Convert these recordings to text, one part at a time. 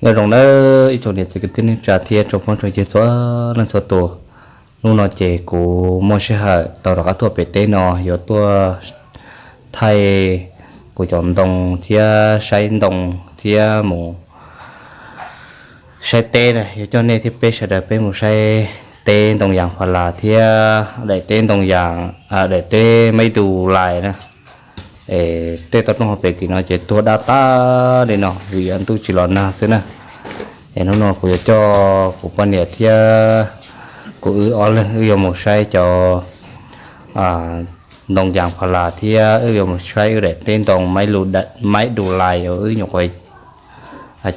Nyob zoo nawb ib tsoom niam txiv kwv tij neej tsa thiab tsoom phooj tsoom ywg txhua leej txhua tus. Hnub no ces kuv muaj sij hawm tau rov qab tuaj pem teb no yuav tuaj thaij kuv cov ntoo thiab saib ntoo thiab mus saib teb na, yuav coj nej thiab peb sawv daws peb mus saib teb ntoo yas pha las thiab daim teb ntoo yas, daim teb maib du lais na. Es tej toj roob hauv pes tim no ces tuag daj tag li no vim ntuj tsis los nag xwb na. Es hnub no kuv yuav coj kuv poj niam thiab kuv wb ob leeg wb yuav mus saib cov ntoo yas pha las thiab wb yuav mus saib wb daim teb ntoo maib du lais uas wb nyuam qhuav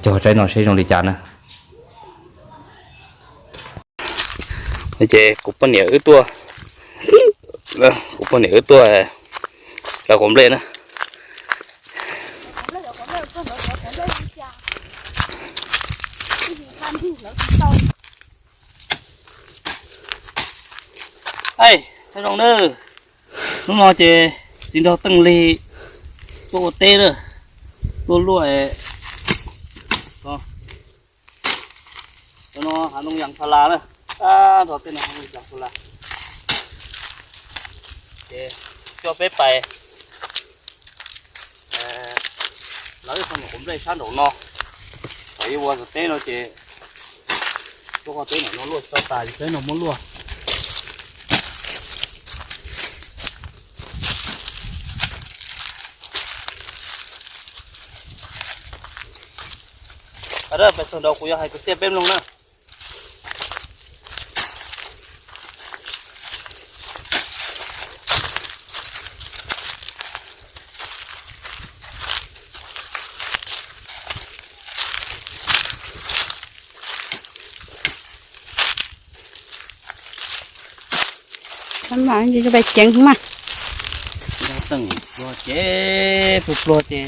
cog tsaib no seb zoo li cas na. Ces kuv poj niam wb tuaj, kuv poj niam wb tuaj lawv quav nplej na. Aib, zoo na, hnub no ces txiv nraug Teej Lig tuaj ua teb na, tuaj luaj no hav ntoo yas pha las na, nrog tej no hav ntoo yas pha las. Ces coj peb pais lawv qhov nyuam quav nplej sab nraum no, thaum ub ua teb no ces tuaj qhov teb no luaj tso tas, teb no muab luaj. Pais txog nraud kuv yuav hais kwv txhiaj peb mloog na. Pais ceev mas. Tseem pluag ces, pluag pluag ces.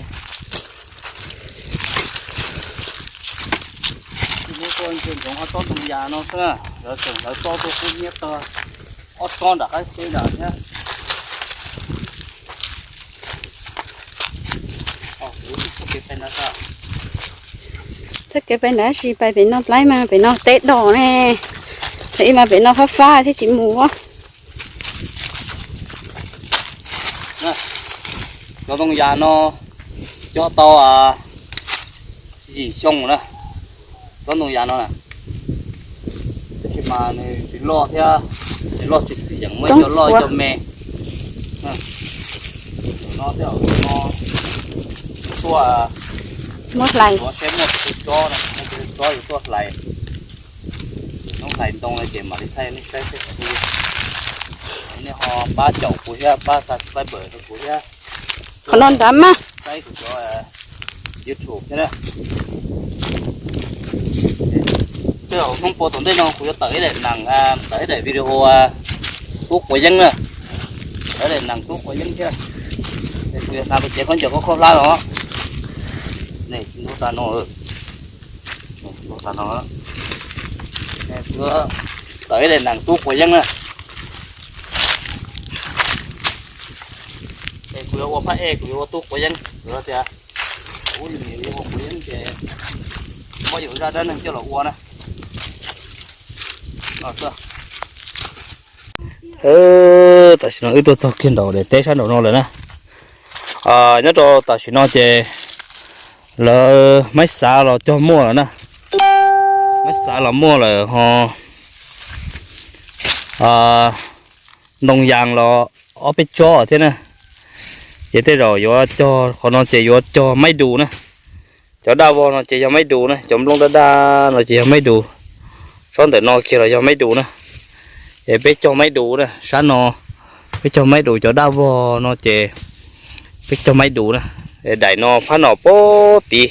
Muab tuaj ntsia ntsoov ob tsob ntoo yas no xwb, lawv tseem lawv tsob tuaj kub hnyiab tag, ob tsob nram qab teb nram thiab. Txoj kev pais nrad sis pais pem no plaib mas pem no teb dos ne, thaum ub mas pem no fab fab thiaj tsis mus. Cov ntoo yas no cog tau yim xyoo na, cov ntoo yas no na, tab sis mas nws tsis loj thiab, tsis loj tsis xwm yeem, muaj cov loj cov me. No tej zaum no tuaj, muab hlais, saib muaj tus tsob no, muaj tus tsob yuav tuaj hlais. Hnub hlais ntoo no ces mam li thaij nej saib xwb. Nej ho pab caum kuv thiab pab subscribe rau kuv thiab. Qhov no nrad mas saib kuv cov YouTube thiab na. Tej zaum hnub puas tom ntej no kuv yuav tawm ib daim nees, tawm ib daim video tub quav yeeb na. Tawm ib daim nees tub quav yeeb thiab. Es kuv yuav hnav kuv cev khaub ncaws khaub khaub hlab no. Ntuj tas no, ntuj tas no, kuv yuav tawm ib daim nees tub quav yeeb na. Es kuv yuav ua phab ej, kuv yuav ua tub quav yeeb, kuv tias kuv yuav ua quav yeeb ces muab yus zaj dab neeg coj los ua na. Tam sim no wb tuaj txog kiag nraum daim teb sab nraum no lawm na. Nyob rau tam sim no ces lawv maib xav los cog muaj lawm na. Maib xav los muaj lawm ho ntoo yas los ob peb tsob thiab na. Ces tej zaum yuav cog qhov no ces yuav cog maib dus na. Cov daj vog no ces yog maib dus na, cov nplooj daj daj no ces yog maib dus. Tsob ntawm no kiag los yog maib dus na. Es peb cog maib dus na, sab no peb cog maib dus, cov daj vog no ces peb cog maib dus na. Es daim no phab no pem tid,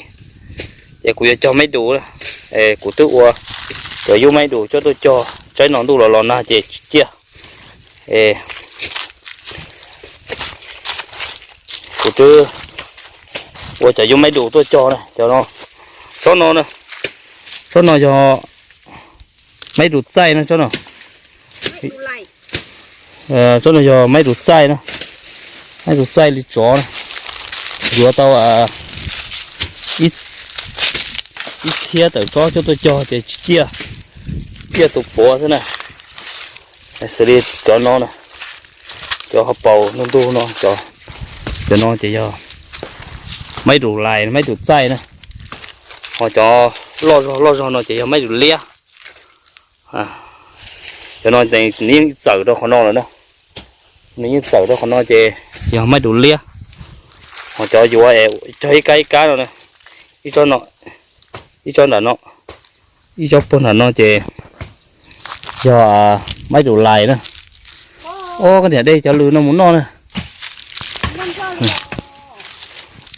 ces kuv yuav cog maib dus na. Es kuv twb ua cov yub maib dus coj tuaj cog, tsaib no ntuj los los nag ces tsis ciaj. Es kuv twb ua cov yub maib dus tuaj cog na, cov no, tsob no na, tsob no yog maib dus txaij na, tsob no. Tsob no yog maib dus txaij na, maib dus txaij li tsov na. Yuav tau ib ib txhiab tawm tsob coj tuaj cog ces tsis ciaj, ciaj tus puav xwb na. Xws li cov no na, cov ho paus ntug ntug no, cov no ces yog maib dum lais, maib dum txaij na. Ho cov loj zog loj zog no ces yog maib dum liab. Cov no nws yeej txawm rau qhov no lawm na, nws yeej txawm rau qhov no ces yog maib dum liab. Ho cov yuav es cog ib kab ib kab no na, ib tsob no, ib tsob nram no, ib tsob puag nram no ces yog maib dum lais na. Ob, koj niam, de cov lws no mus noj na.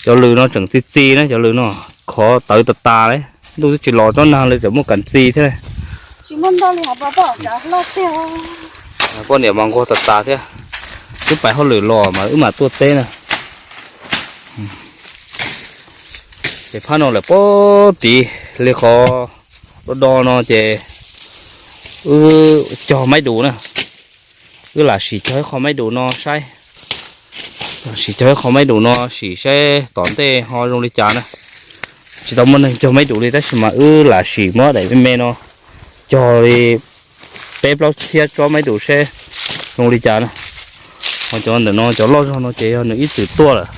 Cov lws no tseem txi txi na, cov lws no khov tawv tas tas li, ntuj twb tsis los tsob nag li tseem muaj kas txi thiab. Poj niam mas nquag tas tas thiab, wb pais hauj lwm los mas wb mam tuaj teb na. Ces phab no lawm puag tid li qhov do do no ces wb cog maib dum na. Wb lam sim cog ib qho maib dum no saib, sim cog ib qho maib dum no sim saib tom ntej ho zoo li cas na. Tsis tau muaj neeg cog maib dum li tab sis mas wb lam sim muab daim me me no cog li peb plaub txhiab tsob maib dum seb zoo li cas na. Ho cov ntawm no cov loj zog no ces yog nws ib txwm tuaj lawm,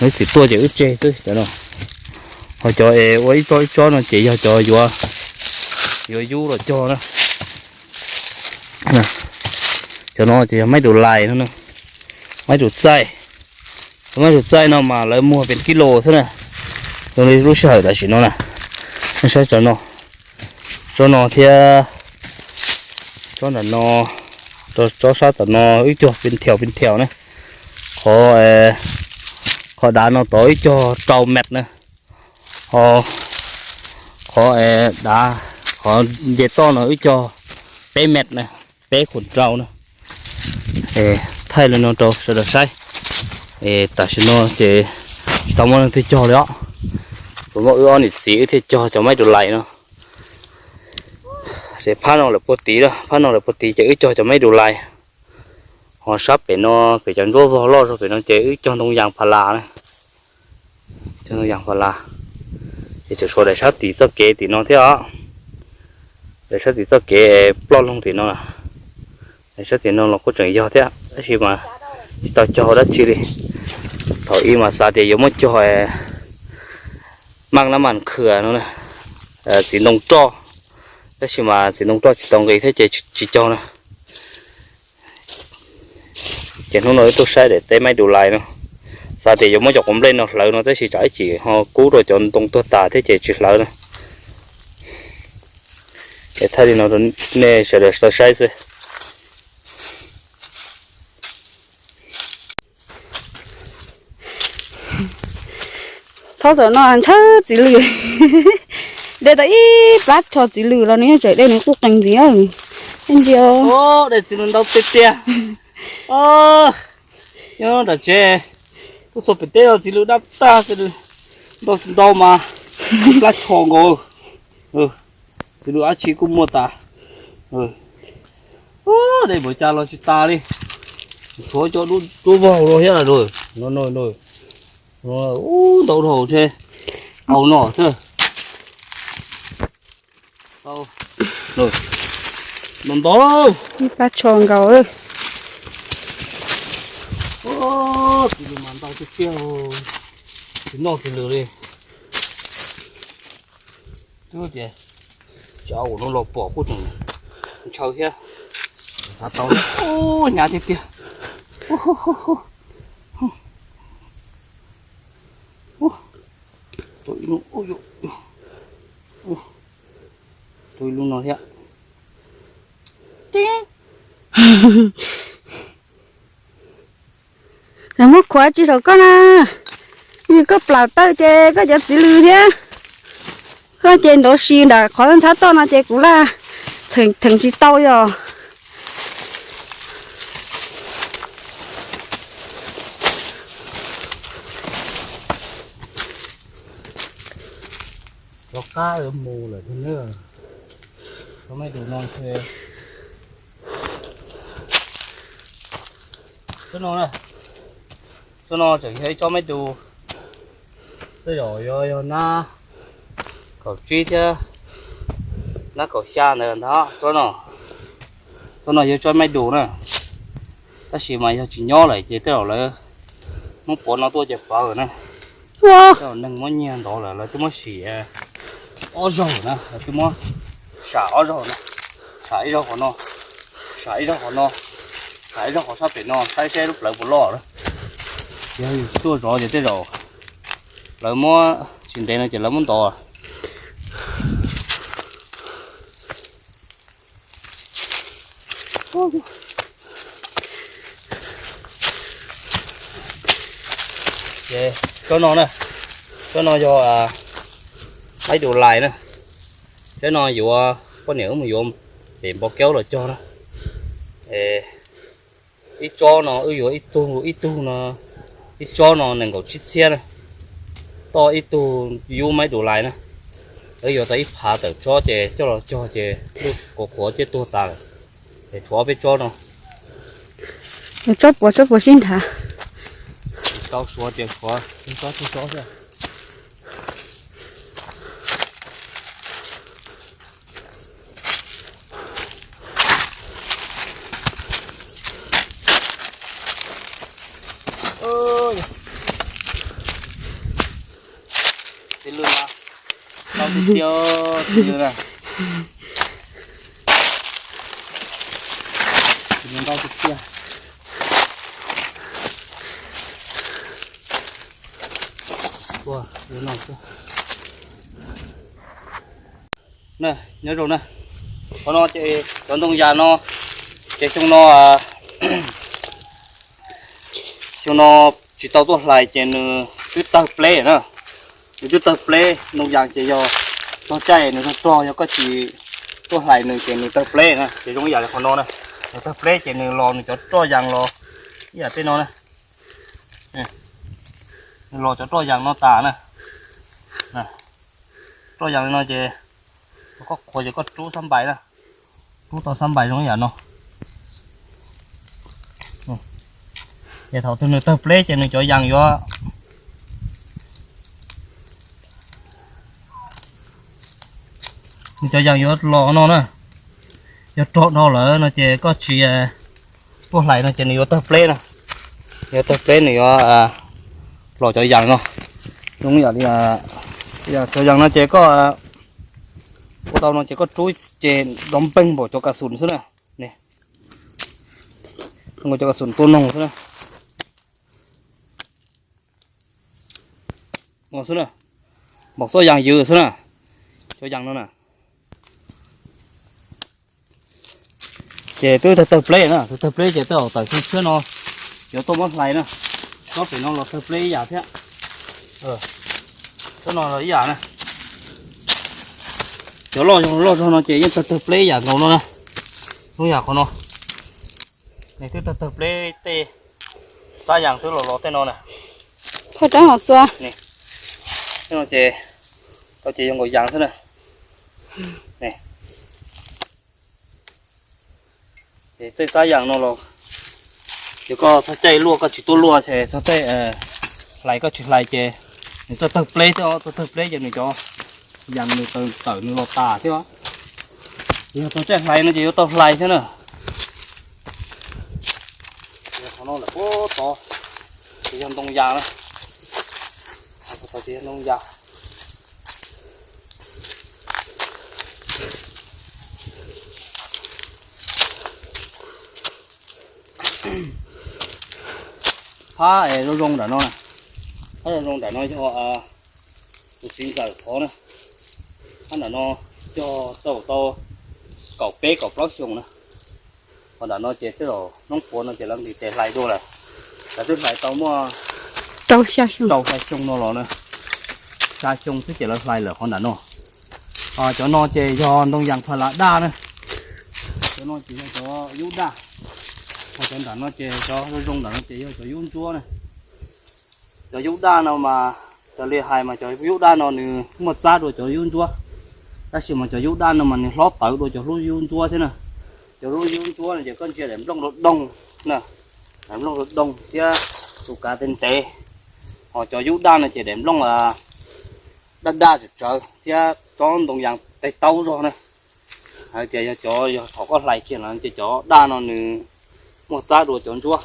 nws ib txwm tuaj ces wb tseg xwb cov no. Ho cov es ua ib tsob ib tsob no ces yog cov yuav, yuav yub los cog na. Cov no ces yog maib dum lais no, maib dum txaij. Cov maib dum txaij no mas lawv muag pes kib lus xwb na, zoo li lub sij hawm tam sim no na. Nej saib cov no, tsob no thiab tsob nram no, tsob sab tom no wb cog pes thiaus pes thiaus na. Qhov, qhov dav no tod wb cog rau mev na. Ho qhov dav, qhov nce toj no wb cog peb mev na, peb khuam rau na. Thaij li no rau sawv daws saib. Tam sim no ces tsis tau muaj leej twg cog li os, tsuas muaj wb ob niam txiv wb thiaj cog cov maib dum lais no. Ces phab no lawm puag tid, phab no lawm puag tid ces wb cog cov maib dum lais. Ho sab pem no, pem cov ntsuab vog loj zog pem no ces wb cog ntoo yas pha las na. Cog ntoo yas pha las. Ces tseem tshuav daim sab tim txoj kev tim no thiab os. Daim sab tim txoj kev ploj loog tim no, daim sab tim no los kuj tseem yog thiab tab sis mas tsis tau cog dab tsi li. Thaum ub mas xav tias yuav muab cog maj nab mas khwm no, txiv ntoo roj, tab sis mas txiv ntoo roj tsis tau nqis thiab ces tsis cog na. Ces hnub no wb tuaj saib daim teb maib dum lais no, xav tias yuav muab cov quav nplej no hlawv no tab sis tsam ib chim ho kub rau cov ntoo tuag tas thiab ces tsis hlawv na. Ces thaij li no rau nej sawv daws tau saib xwb. Thaum no ntshaw txiv lws, de tau ib plab tsho txiv lws los nws yeej tseem de nws qub qees ntxiv. Ntsia, de txiv lws ntau tiag tiag. Nyob nram tsev, tuaj txog pem teb no txiv lws dab tag, txiv lws ntau tsis ntau mas plab tsho nkaus. Txiv lws dab tsi kuj muaj tas. De npaum cas los tsis tas li. Tsis tshuav cov duab vog no thiab. No, ntau dhau ntshe, au no thiab. Ntau ntau. Ib plab tsho nkaus. Txiv lws mas ntau tiag tiag, tsis noj txiv lws li. Twb tias tsis au no los pom kuj tseem ntshaw thiab. Xav tau, hnyav tiag tiag. Tua ib lub no thiab. Muab khuav tsis saum koj na, yog koj plaws tawm ces koj cov txiv lws thiab. Koj ces nrov si nram qhov ntxhab toj no ces kuv laj theem tsis tau yog. Rov qab mus lawm thiab na. Tsob maib dum no ntshe, tsob no, tsob no tseem yog ib tsob maib dum. Tej zaum yuav yog nab, Kaum tsib thiab nab kaum xya ntawd ntag tsob no. Tsob no yog tsob maib dus na, tab sis mas yog tsis nyob lawm ces tej zaum lawv muab puav no tuaj ces pawv na. Tej zaum neeg muab nyiag ntov lawm lawv twb muab sim ob zaug na, lawv twb muab sam ob zaug na, sam ib zaug qhov no, sam ib zaug qhov no, sam ib zaug qhov sab pem no saib seb lub plawv puas loj na. Yog yus tsis tuaj zov ces tej zaum lawv muab tsis ntev no ces lawv muab ntov. Ces tsob no na, tsob no yog maib dus lais na. Tsob no yuav poj niam wb mus yuav pem npau kaub los cog na. Ib tsob no wb yuav ib tug, ib tug no, ib tsob no nees nkaum tsib txhiab na. Toj ib tug yub maib dus lais na. Wb yuav tau ib phav tawm tsob ces coj los cog ces lub qhuav qhuav thiaj tuag tas lawm. Ces tshuav ob peb tsob no. Tsob puas tsob puas sib nrhav. Tau suav ces suav tsob tsob xwb. Tij lwj na, ntau tiag tiag, tij lwj na. Tij lwj ntau tiag tiag. Ua, no xwb. Na, nyob zoo na. Qhov no ces cov ntoo yas no, ces xyoo no, xyoo no tsis tau tuaj hlais ces nws twb tawg pleb na. Nws twb tawg pleb, ntoo yas ces yog txog caij nws rog rog, yog koj tsis tuaj hlais nws ces nws tawg pleb na. Ces zoo ib yam li qhov no na, nws tawg pleb ces nws los nws cov roj yas los ib yam tej no na. Nws los cov roj yas no tas na. Roj yas li no ces koj qhuav ces koj rub xab npais na, rub tau xab npais zoo ib yam no. Ces thaum twg nws tawg pleb ces nws cov yas yuav, nws cov yas yuav los no na. Yog rog dhau lawm no ces koj tsis tuaj hlais no ces nws yuav tawg pleb na. Yuav tawg pleb nws yuav los cov yas no. Zoo ib yam li cov yas no ces koj ua tau no ces koj rub ces dov npeeg npaum cov kas xum xwb na. Npaum cov kas xum tua noog xwb na. Xwb na, npaum xoj yas ywv xwb na, cov yas no na. Ces twb tawg tawg pleb na, tawg tawg pleb ces twb tawm xyoo tshiab no yuav tuaj muab hlais na. Tsob pem no los tawg pleb ib yam thiab. Tsob no los ib yam na. Cov loj loj zog no ces yeej tawg tawg pleb ib yam nkaus no na. Zoo yam qhov no, nws twb tawg tawg pleb tej, xab yas twb los los tej no na. Tej no ces, ces yog nkaus yas xwb na. Ces tej xab yas no los, ces koj txog caij luaj koj tsis tuaj luaj ces txog caij hlais koj tsis hlais ces nws tawg tawg pleb thiab, tawg tawg pleb ces nws cov yas nws tawm nws los tas thiab. Yog txog caij hlais no ces yuav tau hlais thiab na. Qhov no lawm puag tod, ces yog ntoo yas na. Qhov tod ces yog ntoo yas. Phab es zoo zoo nram no, phab zoo zoo nram no yog tus txiv ntxawm thov na. Phab nram no cog tau tau kaum peb kaum plaub xyoo na. Qhov nram no ces twb los hnub puav no ces lawv nqis tes hlais dua lawm. Lawv twb hlais tau muaj rau xya xyoo no los na, xya xyoo xwb ces lawv hlais lawm qhov nram no. Cov no ces yog ntoo yas pha las daj na. Cov no ces yog cov yub daj. Ho cov nram no ces cov zoo zoo nram no ces yog cov yub ntsuab na. Cov yub daj no mas, raws li hais mas cov yub daj no nws muaj txab dua cov yub ntsuab, tab sis mas cov yub daj no mas nws hlob tawv dua cov yub ntsuab thiab na. Cov yub ntsuab no ces koj ntsia daim nplooj doo doo na, daim nplooj doo doo thiab tus kav ntev ntev. Ho cov yub daj no ces daim nplooj daj daj tsawv tsawv thiab tsob ntoo yas tes taub zog na. Hais tias yog cov, yog thaum koj hlais kiag los ces cov daj no nws muaj txab dua cov ntsuab,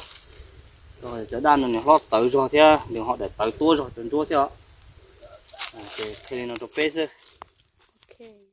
cov daj no nws hlob tawv zog thiab nws ho daim tawv tuab zog cov ntsuab thiab. Ces qhia li no rau peb xwb. Ok.